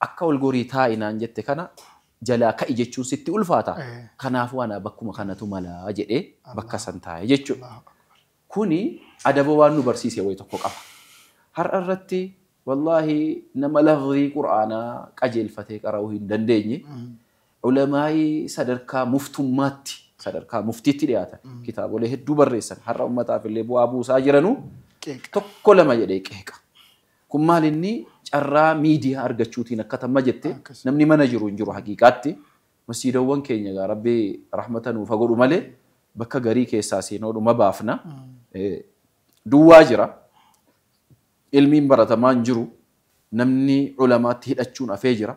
akka ol gorii taa'inaan jette kana jalaa ka'i jechuun sitti ulfaata. Kanaafuu anaa bakkuma kanatu malaa jedhee bakka san taa'e jechuudha. Kuni adaba waan nu barsiise wayi tokko qaba. Har'a irratti wallaahi nama lafzii Qur'aanaa qajeelfatee qara'uu hin dandeenye ulamaayii sadarkaa muftummaatti sadarkaa muftiitti dhiyaatan kitaabolee hedduu barreessan har'a ummataaf illee bu'aa buusaa jiranuu tokko lama jedhee qeeqa. Kun maal inni carraa miidiyaa argachuutiin akka tamma jette namni mana jiru hin jiru haqiiqaatti masjiidawwan keenya gaa Rabbi rahmata nuuf haa godhu malee bakka garii keessaa seenoo baafna. Duwwaa jira. Ilmiin baratamaa hin jiru. Namni ulamaatti hidhachuun hafee jira.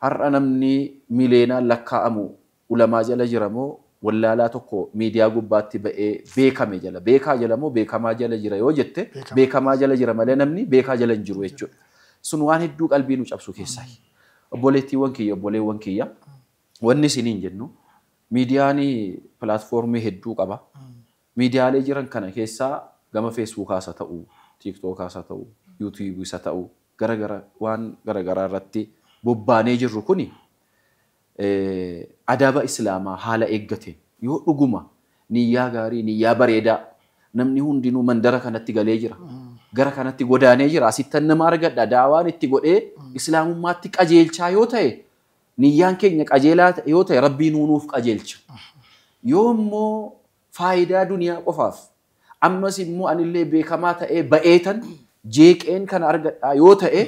Har'a namni mileenaan lakkaa'amu ulamaa jala jira moo wallaalaa tokko miidiyaa gubbaatti ba'ee beekame jala beekaa jala moo beekamaa jala jira yoo jette beekamaa jala jira malee namni beekaa jala hin jiru jechuudha. Sun waan hedduu qalbii nu cabsu keessaa. Obboleettiiwwan kiyya obboleewwan kiyya wanni isiniin jennu miidiyaan pilaatfoormii hedduu qaba. Miidiyaalee jiran kana keessaa gama feesbuukaas haa ta'u, tiiktookaas haa ta'u, yuutuubiis haa ta'u garagara waan garagaraa irratti bobbaanee jirru kuni adaba islaamaa haala eeggateen yoo dhuguma niyyaa gaarii niyyaa bareedaa namni hundinuu mandara kanatti galee jira. Gara kanatti godaanee jira. Asittan nama argadha. Daawaan itti godhee islaamummaatti qajeelchaa yoo ta'e niyyaan keenya qajeelaa yoo ta'e Rabbiin nuuf qajeelcha. Yoo immoo faayidaa duniyaa qofaaf ammas immoo anillee beekamaa ta'ee ba'eetan jeeqeen kana argadhaa yoo ta'e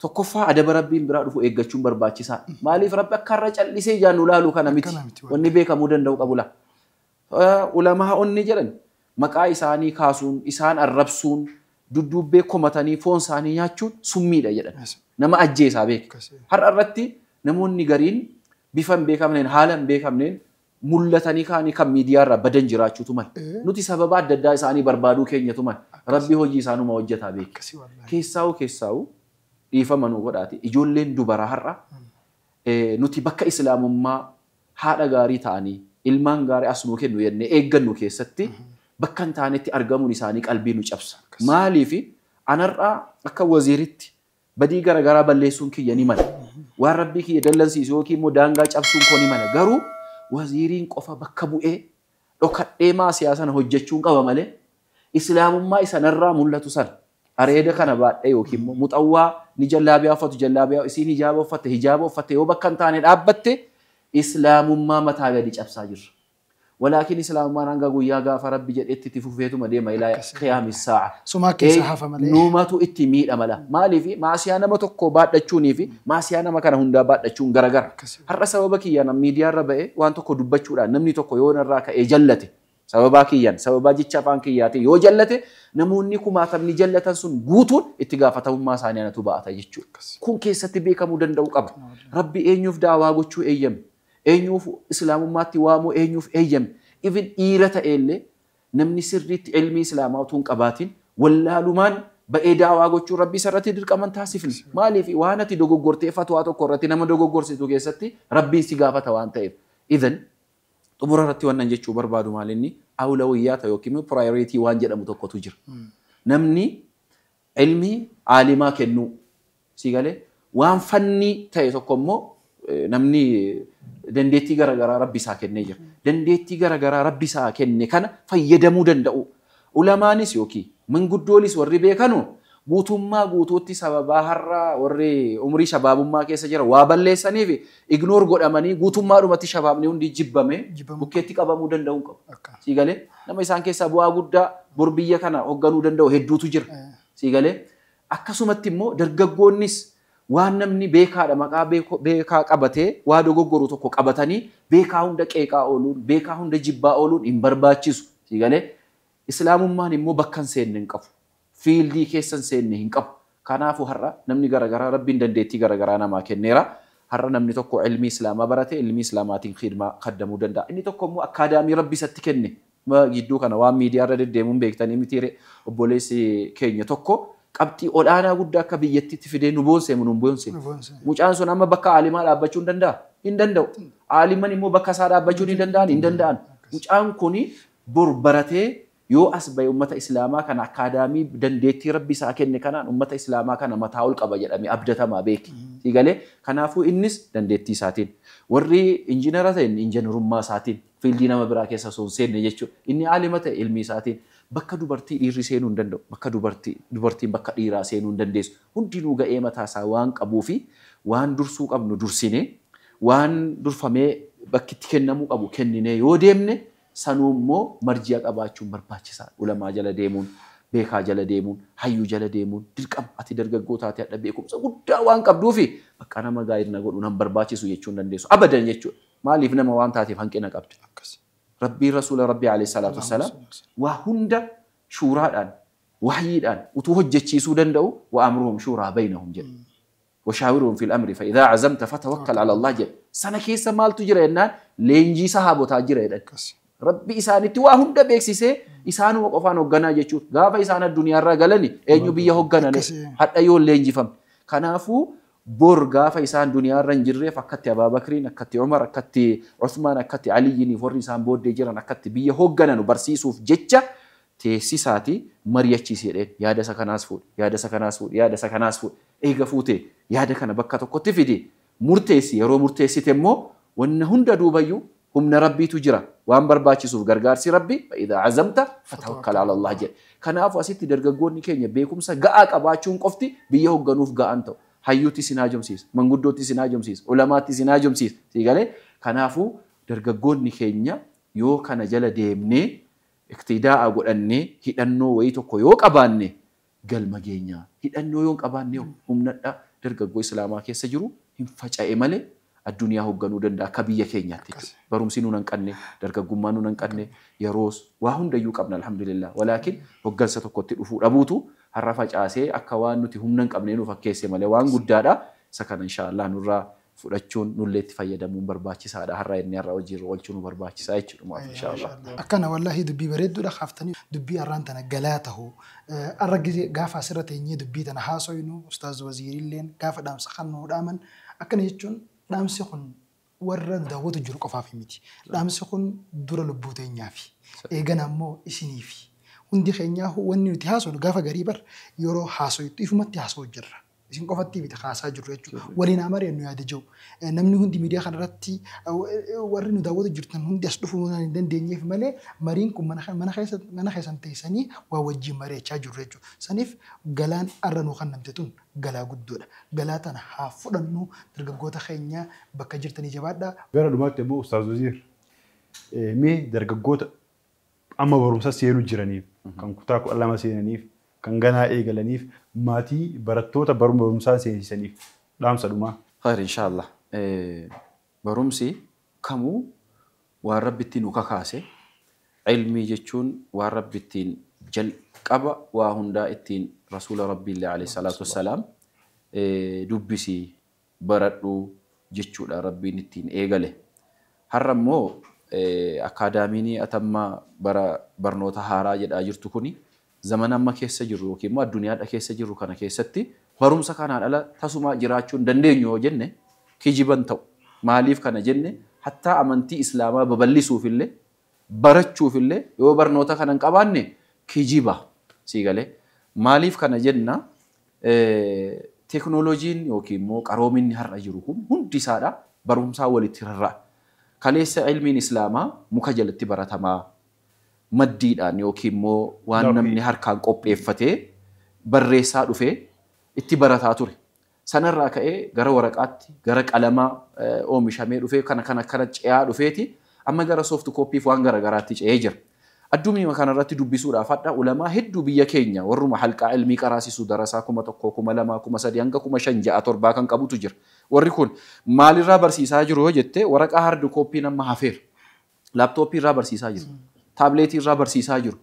tokkoffaa adaba Rabbiin biraa dhufu eeggachuun barbaachisaa. Maaliif Rabbi akka irra callisee ijaan nu laalu kana miti. Wanni beekamuu danda'u qabu laa. Ulamaa'onni jedhan maqaa isaanii kaasuun, isaan arrabsuun, dudduubbee komatanii foon isaanii nyaachuun summiidha jedhan. Nama ajjeesaa beeka. Har'a irratti namoonni gariin bifa hin beekamneen, haala hin beekamneen mul'atanii kaanii kan miidiyaa irraa badan jiraachuutu mala. Nuti sababa adda addaa isaanii barbaaduu keenyatu mala. Rabbi hojii isaanuma hojjetaa beeka. Keessaa'u dhiifama nu godhaati. Ijoolleen dubaraa har'a nuti bakka islaamummaa haadha gaarii ta'anii ilmaan gaarii as nuu kennu jennee eeggannu keessatti bakka hin taanetti argamuun isaanii qalbii nu cabsa. Maaliif anarraa akka waziiritti badii garaagaraa balleessuun kiyya ni mala. Waan Rabbii kiyya dallansiisu yookiin immoo daangaa cabsuun koo ni mala. Garuu waziiriin qofa bakka bu'ee dhokadhee maasiyaa sana hojjechuun qaba malee islaamummaa isanarraa mul'atu sana areeda kana baadhee yookiin immoo muxawwaa ni jallaabiyaa uffatu jallaabiyaa isiin hijaaba uffatte hijaaba uffatte yoo bakka hin taane dhaabbatte islaamummaa mataa gadi cabsaa jirra. Walaakin islaamummaan hanga guyyaa gaafa rabbi jedhetti itti fufeetuma deema ilaa qiyaami saa'a. Sumaa keessa hafa malee. Nuumatu itti miidha mala. Maaliif maasiyaa nama tokko baadhachuunii fi maasiyaa nama kana hundaa baadhachuun garagara. Har'a sababa kiyyaan miidiyaarra ba'ee waan tokko dubbachuudhaan namni tokko yoo narraa ka'ee jallate sababaa kiyyaan sababaa jecha afaan kiyyaatiin yoo jallate namoonni kumaatamni jallatan sun guutuun itti gaafatamummaa isaanii anatu ba'ata jechuudha. Kun keessatti beekamuu danda'u qaba. Rabbi eenyuuf daawaa gochuu eeyyame? Eenyuuf islaamummaatti waamuu eenyuuf eeyyame? Even dhiira ta'ellee namni sirriitti ilmii islaamaa utuu hin qabaatin wallaalumaan ba'ee daawaa gochuu rabbi isarratti dirqaman taasifne. Maaliif waan ati dogoggortee fatwaa tokko irratti nama dogoggorsitu keessatti rabbiin si gaafata waan ta'eef. Idhan xumura irratti wannan jechuu barbaadu maalinni awlawiyyaata yookiin priority waan jedhamu tokkotu jira. Namni ilmii aalimaa kennuu si galee waan fanni ta'e tokko immoo namni dandeettii garaagaraa rabbi isaa kennee jira. Dandeettii garaagaraa rabbi isaa kenne kana fayyadamuu danda'u. Ulamaanis yookiin manguddoonis warri beekanu guutummaa guutuutti sababaa har'a warri umrii shabaabummaa keessa jira waa balleessaniif ignoor godhamanii guutummaadhumatti shabaabni hundi jibbame bukkeetti qabamuu danda'uu qabu. Si galee nama isaan keessaa bu'aa guddaa bor biyya kana hoogganuu danda'u hedduutu jira. Si galee akkasumatti immoo dargaggoonnis waan namni beekaadha maqaa beekaa qabatee waa dogoggoru tokko qabatanii beekaa hunda qeeqaa ooluun beekaa hunda jibbaa ooluun hin barbaachisu. Si galee islaamummaan immoo bakka hin seenne hin qabu. Fiildii keessa hin seenne hin qabu. Kanaafuu har'a namni garaagaraa rabbiin dandeettii garaagaraa namaa kenneera. Har'a namni tokko ilmii islaamaa barate ilmii islaamaatiin khidmaa kaddamuu danda'a. Inni tokko immoo akkaadaamii rabbi isatti kenne. Gidduu kana waan miidiyaarra deddeemuun beektanii mitiire obboleessi keenya tokko qabxii olaanaa guddaa akka biyyattiitti fidee nu boonse nu boonse. Mucaan sun amma bakka aalimaa dhaabbachuu hin danda'a? Hin danda'u. Aaliman immoo bakka isaa dhaabbachuu ni danda'an? Hin danda'an. Mucaan kuni bor baratee yoo as bahe ummata islaamaa kana akkaadaamii dandeettii rabbi isaa kenne kanaan ummata islaamaa kana mataa ol qaba jedhamee abdatamaa beeki. Si galee kanaafuu innis dandeettii isaatiin warri injiinara ta'e injiinarummaa isaatiin fiildii nama biraa keessa osoo hin seenne jechuudha. Inni aalima ta'e ilmi isaatiin bakka dubartii dhiirri seenuu hin danda'u. Bakka dubartiin bakka dhiiraa seenuu hin dandeessu. Hundinuu ga'ee mataa isaa waan qabuu fi waan dursuu qabnu dursinee waan durfamee bakki itti kennamuu qabu kenninee yoo deemne sanuu immoo marji'a qabaachuun barbaachisaadha. Ulamaa jala deemuun, beekaa jala deemuun, hayyuu jala deemuun dirqama ati dargaggoo taate hadha beekumsa guddaa waan qabduufi bakka nama gaa'idna na godhu nan barbaachisu jechuu hin dandeessu. Abadan jechuudha. Maaliif nama waan taateef hanqina qabdi. Rabbiin rasuula rabbii alayhi salaatu wassalaam waa hunda shuuraadhaan wahyiidhaan utuu hojjechiisuu danda'u wa amruhum shuuraa baynahum jedha. Washaawirhum fil amri fa idhaa azamta fatawakkal ala Allah jedha. Sana keessa maaltu jira jennaan leenjii sahaabotaa jira jedhan. Rabbi isaanitti waa hunda beeksisee isaanuma qofaan hoogganaa jechuudha. Gaafa isaan addunyaarraa galani eenyu biyya hoogganan hadha yoo leenjifamne. Kanaafuu bor gaafa isaan duniyaarra hin jirreef akkatti Abaabakriin, akkatti Umar, akkatti Usmaan, akkatti Aliyyiiniif warri isaan booddee jiran akkatti biyya hoogganan barsiisuuf jecha teessisaati mari'achiisi jedheen yaada isa kanaas fuudhe, yaada isa kanaas fuudhe, yaada isa kanaas fuudhe. Eega fuutee yaada kana bakka tokkotti fidi murteessi yeroo murteessite immoo wanna hunda duubayyuu humna rabbiitu jira waan barbaachisuuf gargaarsi rabbi idhaa azamta fatawakkal ala Allah jedhe. Kanaafuu asitti dargaggoonni keenya beekumsa ga'aa qabaachuun qofti biyya hoogganuuf ga'an ta'u. Hayyuutti isin haajomsiisa, manguddootti isin haajomsiisa, ulamaatti isin haajomsiisa. Si galee kanaafuu dargaggoonni keenya yoo kana jala deemnee iqtidaa'a godhannee hidhannoo wayii tokko yoo qabaanne galma geenyaa. Hidhannoo yoo hin qabaanne humnadha dargaggoo islaamaa keessa jiru hin faca'e malee addunyaa hoogganuu danda'a akka biyya keenyaatti jechuudha. Barumsi nuun hanqanne, dargaggummaa nuun hanqanne, yeroos waa hundayyuu qabna alhamdulillah. Walaakin hoggansa tokkotti dhufuu dhabuutu har'a facaasee akka waan nuti humna hin qabnee nu fakkeesse malee waan guddaadha. Isa kana inshaallah nurraa fudhachuun nullee itti fayyadamuun barbaachisaadha. Har'a inni har'a hojiirra oolchuu nu barbaachisaa jechuudha inshaallah. Akkana wallaahi dubbii bareedduudha kaaftanii dubbii har'aan tana galaa tahu. Har'a gizee gaafa asirra teenyee dubbii tana haasoynu ustaaz waziirilleen gaafa dhaamsa kan nuu dhaaman akkana jechuun dhaamsi kun warra nu daawwatu jiru qofaaf miti. Dhaamsi kun dura lubbuu teenyaafi. Eegana ammoo isiniifi. Hundi keenyaa wanni nuti haasofnu gaafa garii bar yeroo haasoytu ifumatti haasoo jirra. Isin qofatti miti haasaa jirru jechuudha. Waliin haa mari'annu yaada jiru. Namni hundi miidiyaa kanarratti warri nu daawwatu jirtan hundi as dhufuu hin dandeenyeef malee mariin kun mana keessan teessanii waa wajjin mari'achaa jirru jechuudha. Saniif galaan arra nuu kennamte tun galaa guddoodha. Galaa tana haa fudhannu dargaggoota keenya bakka jirtanii jabaadhaa. Gara dhumaatti immoo Ustaaz Waziir Mee dargaggoota amma barumsa seenuu jiraniif, kan kutaa 12 seenaniif, kan ganaa eegalaniif, maatii barattoota barumsaa seensisaniif dhaamsa dhumaa. Khayr inshaallah. Barumsi kamuu waan Rabbi ittiin nu kakaase, ilmii jechuun waan Rabbi ittiin jalqaba waa hundaa ittiin rasuula Rabbiillee alayhi salaatu wassalaam dubbisii baradhu jechuudha Rabbiin ittiin eegale. Har'a immoo akaadaamiin atamma bara barnoota haaraa jedhaa jirtu kuni zamana amma keessa jirru yookiin immoo addunyaadha keessa jirru kana keessatti barumsa kanaan ala tasuma jiraachuu hin dandeenyu yoo jenne kijiban ta'u. Maaliif kana jenne hattaa amantii islaamaa babal'isuufillee barachuufillee yoo barnoota kana hin qabaanne kijiba sii galee. Maaliif kana jenna teeknooloojiin yookiin immoo qaroominni har'a jiru kun hundi isaadha barumsaa walitti rarra'a. Kaleessa ilmiin islaamaa muka jalatti baratamaa maddiidhaan yookiin immoo waan namni harkaan qopheeffatee barreessaa dhufee itti barataa ture. Sanarraa ka'ee gara waraqaatti gara qalamaa oomishamee dhufee kana kana ce'aa dhufeeti amma gara soft kooppiif waan garagaraatti ce'ee jira. Addunyaa kanarratti dubbisuudhaaf hadha ulamaa hedduu biyya keenya warruma halqaa ilmii qaraasisuu darasaa 1000, 2000, 3000 hanga 5,000, 6,000, 7 kan qabutu jira. Warri kun maalirraa barsiisaa jiru yoo jette waraqaa hard kooppiin amma hafeera. Laaptooppii irraa barsiisaa jiru. Taabileetii irraa barsiisaa jiru.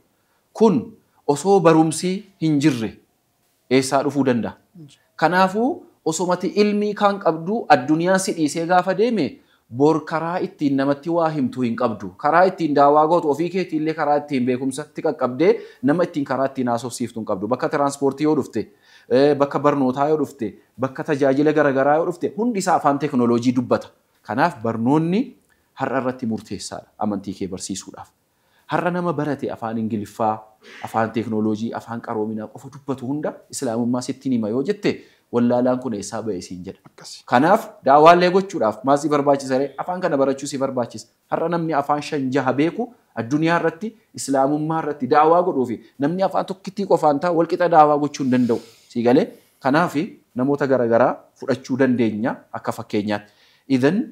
Kun osoo barumsi hin jirre eessaa dhufuu danda'a? Kanaafuu osomati ilmii kan qabdu addunyaan si dhiisee gaafa deeme bor karaa ittiin namatti waa himtu hin qabdu. Karaa ittiin daawaa gootu ofii keetiillee karaa ittiin beekumsatti qaqqabdee nama ittiin karaa ittiin haasofsiiftu hin qabdu. Bakka tiraanspoortii yoo dhufte, bakka barnootaa yoo dhufte, bakka tajaajila garaagaraa yoo dhufte hundi isaa afaan teeknooloojii dubbata. Kanaaf barnoonni har'a irratti murteessaadha amantii kee barsiisuudhaaf. Har'a nama barate afaan Ingiliffaa, afaan teeknooloojii, afaan qaroominaa qofa dubbatu hunda islaamummaa sittiin hima yoo jette wallaalaan kun eessaa ba'e siin jedha. Kanaaf daawwaallee gochuudhaaf maal si barbaachisa ree? Afaan kana barachuu si barbaachisa. Har'a namni afaan 5, 6 beeku addunyaa irratti islaamummaa irratti daawwaa godhuu fi namni afaan tokkittii qofaan ta'a walqixa daawwaa gochuu hin danda'u. Sii galee? Kanaaf namoota garaagaraa fudhachuu dandeenya akka fakkeenyaatti. Idan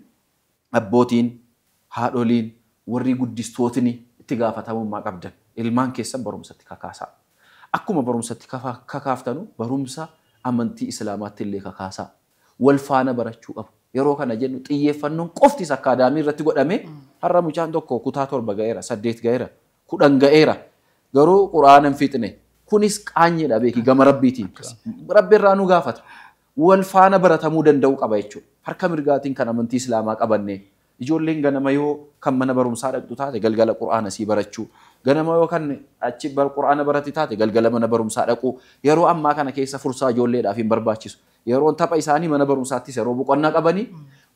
abbootiin, haadholiin, warri guddistootni itti gaafatamummaa qabdan ilmaan keessan barumsatti kakaasaa. Akkuma barumsatti kakaaftanu barumsa amantii islaamaatti illee kakaasaa. Wal faana barachuu qabu. Yeroo kana jennu xiyyeeffannoon qoftis akaadaamii irratti godhame har'a mucaan tokko kutaa 7 ga'eera, 8 ga'eera, 10 ga'eera. Garuu Qur'aana hin fixne. Kunis qaanyeedha beeki gama Rabbiitiin. Rabbi irraa nu gaafata. Wal faana baratamuu danda'u qaba jechuudha. Harka mirgaatiin kan amantii islaamaa qabanne ijoolleen ganama yoo kan mana barumsaa dhaqxu taate galgala Qur'aana sii barachuu. Ganama yoo kan achi Qur'aana barate taate galgala mana barumsaa dhaquu. Yeroo ammaa kana keessa fursaa ijoolleedhaaf hin barbaachisu. Yeroon tapha isaanii mana barumsaattis yeroo boqonnaa qabanii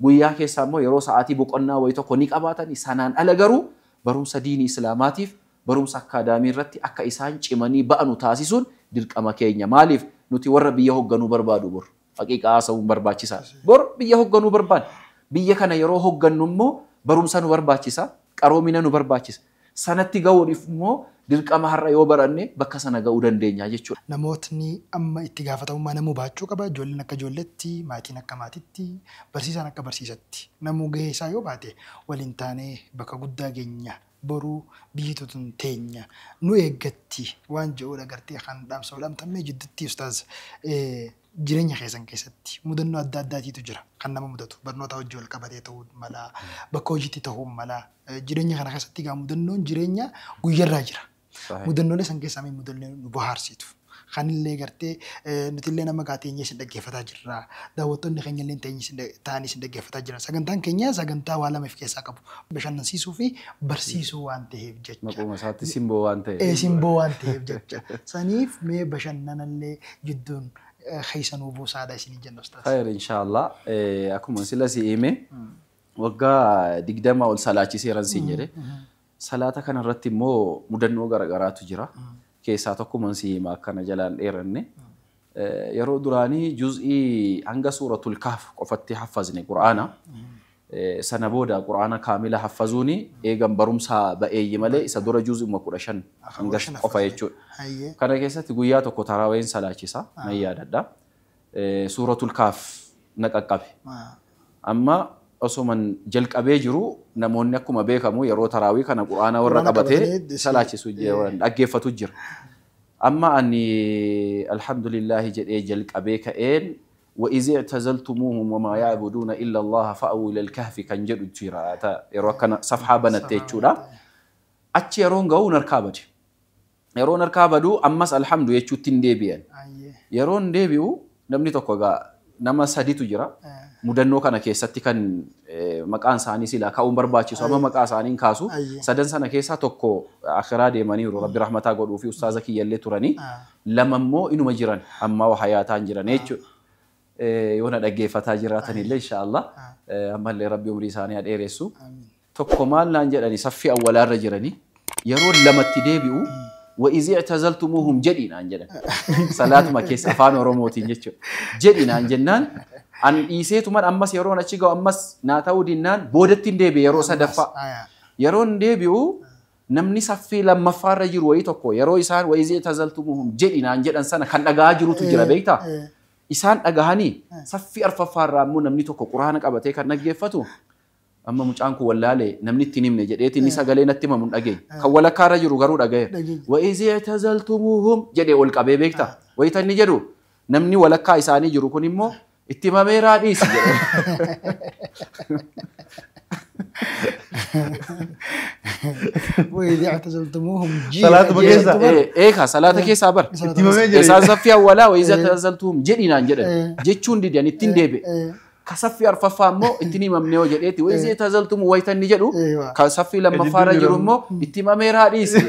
guyyaa keessaa immoo yeroo sa'aatii boqonnaa wayii tokko ni qabaatanii sanaan ala garuu barumsa diinii islaamaatiif barumsa akaadaamii irratti akka isaan cimanii ba'anu taasisuun dirqama keenya. Maaliif nuti warra biyya hoogganuu barbaadu bor haqiiqaa haasa'uun barbaachisaadha. Bor biyya hoogganuu barbaadu. Biyya kana yeroo hooggannu immoo barumsa nu barbaachisa, qaroomina nu barbaachisa. Sanatti ga'uudhaaf immoo dirqama har'a yoo baranne bakka sana ga'uu dandeenya jechuudha. Namootni amma itti gaafatamummaa namuu baachuu qaba. Ijoolleen akka ijoolletti, maatiin akka maatitti, barsiisaan akka barsiisatti. Namuu gahee isaa yoo baate waliin taanee bakka guddaa geenya. Boruu biyyi tun teenya nu eeggatti waan jedhuudha gartee kan dhaamsa dhaamtamee jidduutti ustaaz jireenya keessan keessatti mudannoo adda addaatiitu jira kan nama mudatu barnoota hojii wal qabatee ta'uu mala bakka hojiitti ta'uu mala jireenya kana keessatti egaa mudannoon jireenya guyyarraa jira. Mudannoolee san keessaa mudannoo nu bohaarsitu. Kanillee gartee nutillee nama gaateenyee isin dhaggeeffataa jirra. Daawwattoonni keenya illee ta'anii isin dhaggeeffataa jiran. Sagantaan keenya sagantaa waa lama of keessaa qabu. Bashannansiisuu fi barsiisuu waan ta'eef jecha. Maquma isaatti simboo waan ta'eef. Simboo waan ta'eef jecha. Saniif mee bashannanallee jidduun keessanuu buusaadha isinii jenna ustaas. Khayr inshaallah. Akkuma sila si hime waggaa 20 ol salaachiseeran siin jedhe. Salaata kanarratti immoo mudannoo garagaraatu jira. Keessaa tokkuma si hima akkana jalaan dheeranne. Yeroo duraanii juz'ii hanga suuratul kahf qofatti haffazne Qur'aana. Sana booda Qur'aana kaamila haffazuuni eegan barumsaa ba'eeyyi malee isa dura juz'uma 15 hanga qofa jechuudha. Kana keessatti guyyaa tokko taraaween salaachisa nan yaadadha. Suuratul kahf na qaqqabe. Amma Osoman jalqabee jiru namoonni akkuma beekamu yeroo taraawii kana quraana warra qabatee salaachisu dhaggeeffatu jira. Amma ani alhamdulillahi jedhee jalqabee ka'een وإذ اعتزلتموهم وما يعبدون إلا الله فأووا إلى الكهف kan jedhu jira yeroo akkana safhaa banatte jechuudha. Achi yeroon ga'u narkaa bade. Yeroo narkaa badu ammas alhamdu jechuutti hin deebi'an. Yeroon deebi'u namni tokko egaa nama saditu jira. Mudannoo kana keessatti kan maqaan isaanii silaa ka'uun barbaachisu amma maqaa isaanii hin kaasu. Sadan sana keessaa tokko akhiraa deemaniiru rabbi rahmataa godhuu fi ustaaza kiyyallee turanii. Lama immoo inuma jiran amma hayaataan jiran jechuudha. Yoo na dhaggeeffataa jiraatanillee inshaallah ammallee rabbi umrii isaanii haa dheeressu. Tokko maal naan jedhani saffii awwalaarra jiranii yeroo lamatti deebi'u وإذ اعتزلتموهم jedhi naan jedhan. Salaatuma keessa afaan Oromootiin jechuudha. Jedhi naan jennaan an dhiiseetuman ammas yeroon achi ga'u ammas naa ta'uu dinnaan boodatti hin deebi'e yeroo sadaffaa. Yeroon deebi'u namni saffii lammaffaarra jiru wayii tokko yeroo isaan وإذ اعتزلتموهم jedhi naan jedhan sana kan dhaga'aa jirutu jira beektaa? Isaan dhagahanii saffii arfaffaarraa immoo namni tokko quraana qabatee kan dhaggeeffatu amma mucaan kun wallaalee namni itti hin himne jedheeti inni sagalee natti himamu hin dhageenye. Kan walakkaarra jiru garuu dhagayeera. وإذ اعتزلتموهم jedhee ol qabee beektaa? Wayita inni jedhu namni walakkaa isaanii jiru kun immoo itti himameeraa dhiisi jedhe. وإذ اعتزلتموهم Salaatuma keessa. Eekaa salaata keessaa bar. Itti himamee jira. Isaan saffii awwalaa وإذ اعتزلتموهم jedhi naan jedhan jechuun didan ittiin deebi'e. Ka saffii arfaffaa immoo ittiin himamne yoo jedheeti وإذ اعتزلتموهم wayita inni jedhu ka saffii lammaffaarra jiru immoo itti himameeraa dhiisi.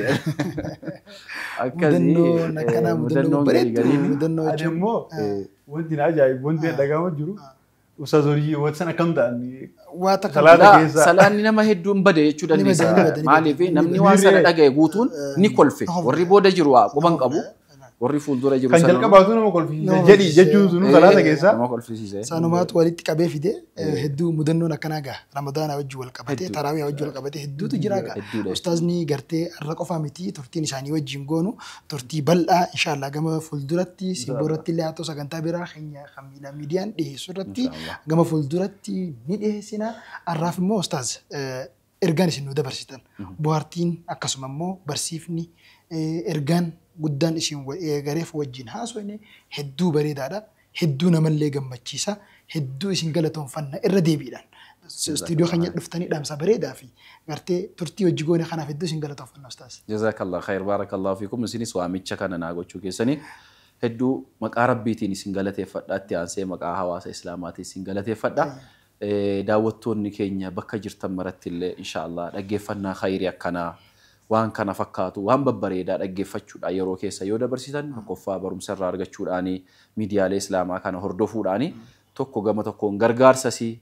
Akkasii Mudannoon akkanaa mudannoo bareedduu mudannoo Ani immoo wanti na ajaa'ibu wanti dhaga'amaa jiru ustaaz Horii wanti sana akkam ta'an Waa takka Salaata keessa. Salaanni nama hedduun bade jechuu dandeessa. Maaliif namni waan sana dhaga'e guutuun ni kolfe. Warri booda jiru waa quban qabu. Warri fuuldura jiru Kan jalqabaatu nama kolfisiisa jedhi jechuun sunuu salaata keessa. Nama kolfisiise. Sanumaatu walitti qabee fide hedduu mudannoon akkanaa gaha. Ramadaanaa wajjin wal qabatee taraawiyaa wajjin wal qabatee hedduutu jira gaha. Ustaazni gartee har'a qofaa miti turtiin isaanii wajjin goonu turtii bal'aa inshaallah gama fuulduratti simboo irratti illee haa ta'u sagantaa biraa keenya kan miidiyaan dhiyeessu irratti gama fuulduratti ni dhiyeessina. Har'aaf immoo ustaaz ergaan isin nu dabarsitan bohaartiin akkasuma immoo barsiifni ergaan guddaan isin gareef wajjin haasofne hedduu bareedaadha. Hedduu namallee gammachiisa. Hedduu isin galatoonfanna irra deebiidhaan. Istuudiyoo keenya dhuftanii dhaamsa bareedaa fi gartee turtii hojii goone kanaaf hedduu isin galatoonfanna ustaaz. Jazakallah khayr barakallahu fiikum. Isinis waamicha kana naa gochuu keessanii hedduu maqaa rabbiitiin isin galateeffadha. Itti aansee maqaa hawaasa islaamaatiin isin galateeffadha. Daawwattoonni keenya bakka jirtan maratti illee inshaallah dhaggeeffannaa khayrii akkanaa waan kana fakkaatu waan babbareedaa dhaggeeffachuudhaan yeroo keessa yoo dabarsitan tokkoffaa barumsa irraa argachuudhaani miidiyaalee islaamaa kana hordofuudhaani tokko gama tokkoon gargaarsasii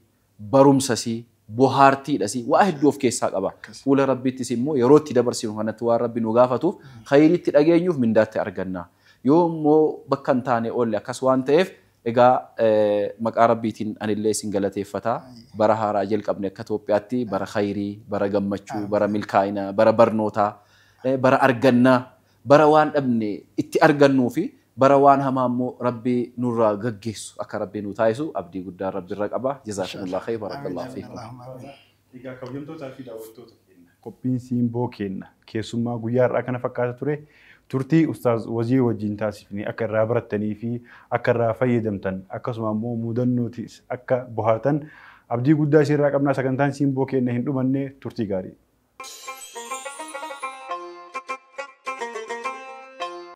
barumsasii bohaartiidhasii waa hedduu of keessaa qaba. Fuula rabbiittis immoo yeroo itti dabarsinu kanatti waan rabbi nu gaafatuuf khayriitti dhageenyuuf mindaatti arganna. Yoo immoo bakka hin taane oolle akkas waan ta'eef egaa maqaa rabbiitiin anillee isin galateeffata. Bara haaraa jalqabne akka Itoophiyaatti bara khayrii, bara gammachuu, bara milkaa'inaa, bara barnootaa, bara argannaa, bara waan dhabne itti argannuu fi bara waan hamaa immoo rabbi nurraa gaggeessu akka rabbi nu taasisu abdii guddaa rabbi irra qaba. Jazaakumullah khayr barakallahu fiikum. Egaa kabajamtootaa fi daawwattoota keenya qophiin simboo keenya keessummaa guyyaa har'aa kana fakkaata ture. Turtii ustaaz Wazii wajjin taasifne akka irraa barattanii fi akka irraa fayyadamtan akkasuma immoo mudannootis akka bohaartan abdii guddaa isin irraa qabnaa sagantaan simboo keenya hin dhumanne turtii gaarii.